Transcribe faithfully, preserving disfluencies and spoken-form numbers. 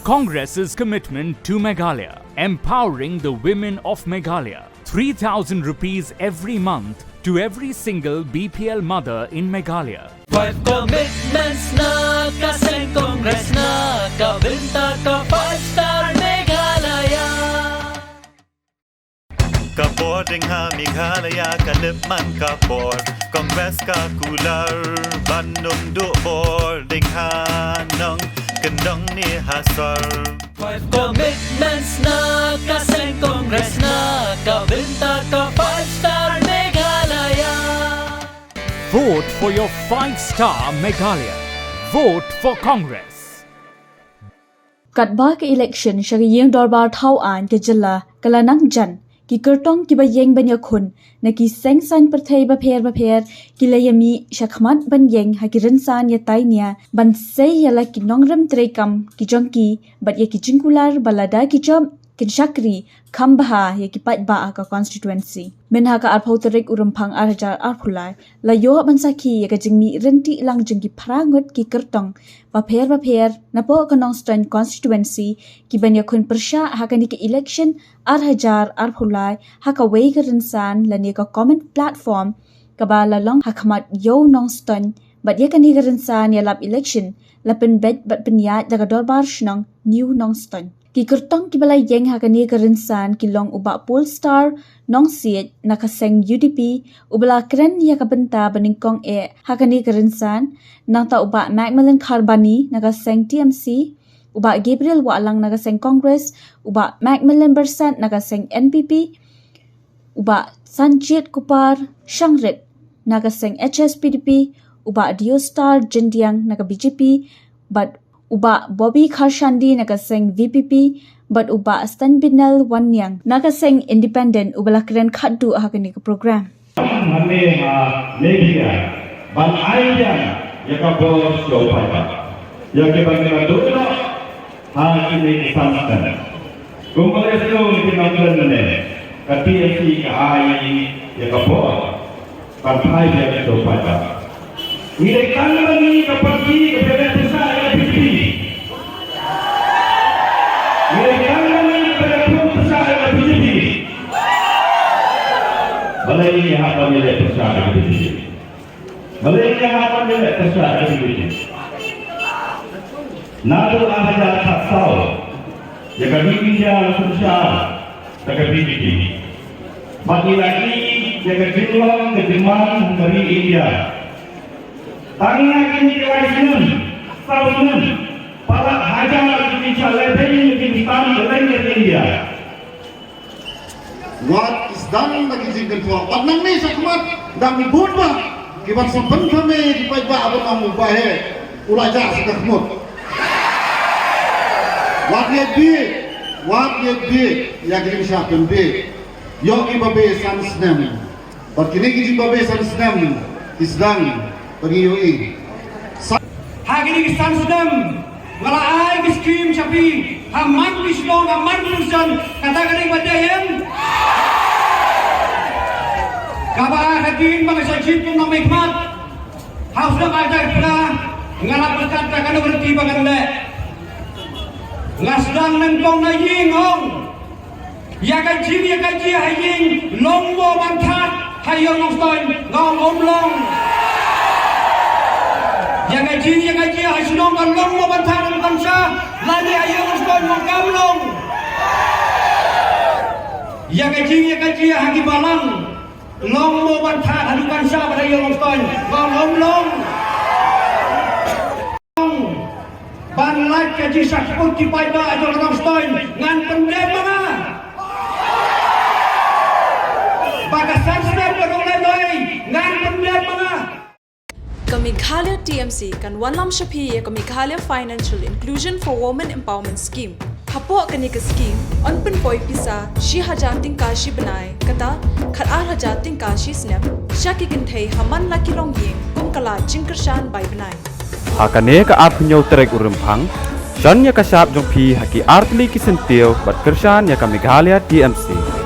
Congress's commitment to Meghalaya, empowering the women of Meghalaya. Three thousand rupees every month to every single B P L mother in Meghalaya. Five commitments na ka seng Congress na ka bynta ka five star Meghalaya. Ka bor ding ha Meghalaya ka lip man ka bor. Congress ka kular ban ym duh bor ding ha nongkyndong ne ha sor. Five commitments na ka seng Congress na ka bynta ka five star Meghalaya. Vote for your five star Meghalaya. Vote for Congress. Katba ka election sha ka ïing dorbar thaw aiñ ka jylla ka la nang jan, ki kyrtong kiba ïeng ban ïakhun na ki seng saiñ pyrthei bapher bapher ki la ïamih shakhmat ban ïeng ha ki rynsan ïatai nia ban sei ïa la ki nongrim treikam ki jong ki bad ïa ki jingkular ba lada ki jop kin shakri kham bha ïa ki paidbah ha ka constituency. Mynha ka arphew tarik u Rymphang ar hajar arphew lai la ïoh ban sakhi ïa ka jingmih ryntih lang jong ki phra ngut ki kyrtong bapher bapher napoh ka Nongstoiñ constituency ki ban ïakhun pyrshah ha kane ka election ar hajar arphew lai ha kawei ka rynsan lane ka common platform kaba la long ha khmat ïew Nongstoiñ bad ïa kane ka rynsan ïalap election la pynbeit bad pynïaid da ka dorbar shnong New Nongstoiñ. Ki kyrtong kiba la ïeng ha kane ka rynsan ki long u Bah Paul Star Nongsiej na ka seng U D P, uba la kren ïa ka bynta ba nyngkong eh ha kane ka rynsan, nangta u Bah Macmillan Kharbani na ka seng T M C, u Bah Gabriel Wahlang na ka seng Congress, u Bah Macmillan Byrsat na ka seng N P P, u Bah Sanjit Kupar Shangrit na ka seng H S P D P, u Bah Deostar Jyndiang na ka B J P, bad u Bah Bobby Kharshandi na ka seng V P P, bad u Bah Stanbinal Wanniang na ka seng Independent, uba la kren khatduh ha kane ka program. Hangne ha Meghalaya ban ai biang ïa ka bor sha u paidbah, ïa kiba ngi la duh noh ha kine ki san snem. Kumba la ïathuh na ki nongkren mynne, ka T M C ka ai ïa ka bor ban phai biang sha u paidbah. Ngi dei tang ba ngi ka party kaba leh pyrshah ïa ka B J P. Ngi dei tang ba ngi kaba leh pyrshah ïa ka B J P. Balei ngi hap ban leh pyrshah ïa ka B J P? Balei ngi hap ban leh pyrshah ïa ka B J P? Naduh ar hajar khatsaw ïa ka ri India la synshar da ka B J P. Bad ngi la ïohi ïa ka jinglong ka jingman ka ri India. Tang ha kine ki lai snem, saw snem, palat hajar ki jingshah lehbeiñ ki jingstad ka ri India. Wat ki sdang da ki jingkynthoh. Bad nangne shakhmat dang bun bah kiban sa pynthame ki paidbah ban ong u Bah Heh u la jah sha ka khmut. Wat ïa bieit, wat ïa bieit ïa ki jingshah pynbieit. Ïoh ki babe san snem. Bad kine ki jingbabe san snem ki sdang ba ngi ïohi. Sa- Ha kine ki san snem nga la ai ki skim sha phi ha man ki shnong, ha man ki region, kata ka dei ba dei em? Kaba ar haduh ba nga sa jied kum u nongmihkhmat ha u snem ar hajar phra, nga la pyrkhat da kano ka lynti ba ngan leh. Nga sdang nyngkong na ïing, ong. Ïa ka jingïakajia ha ïing long mo ban thad ha ïew Nongstoiñ, nga ong ym long. Ïa ka jingïakajia ha shnong ka long mo ban thad ha Nongstoiñ lane ha ïew Nongstoiñ, nga ong kam long. Ïa ka jingïakajia ha ki balang long mo ban thad ha Nongstoiñ bad ha ïew Nongstoiñ, nga ong ym long. Ban lait ka jingshah kput ki paidbah jong ka Nongstoiñ, ngan pyndem ma nga. Ba ka san snem ka dang lehnoh, ngan pyndem ma nga. Ka Meghalaya T M C kan wanlam sha phi ïa ka Meghalaya Financial Inclusion for Women Empowerment Scheme. Hapoh kane ka skim yn pynpoi pisa shi hajar tyngka shi bnai, kata khat ar hajar tyngka shi snem sha ki kynthei ha man la ki longïing kum ka lad jingkyrshan bai bnai. Ha kane ka arphew hynñiew tarik u Rymphang, jan ïa ka shap jong phi ha ki artylli ki syntiew bad kyrshan ïa ka Meghalaya T M C.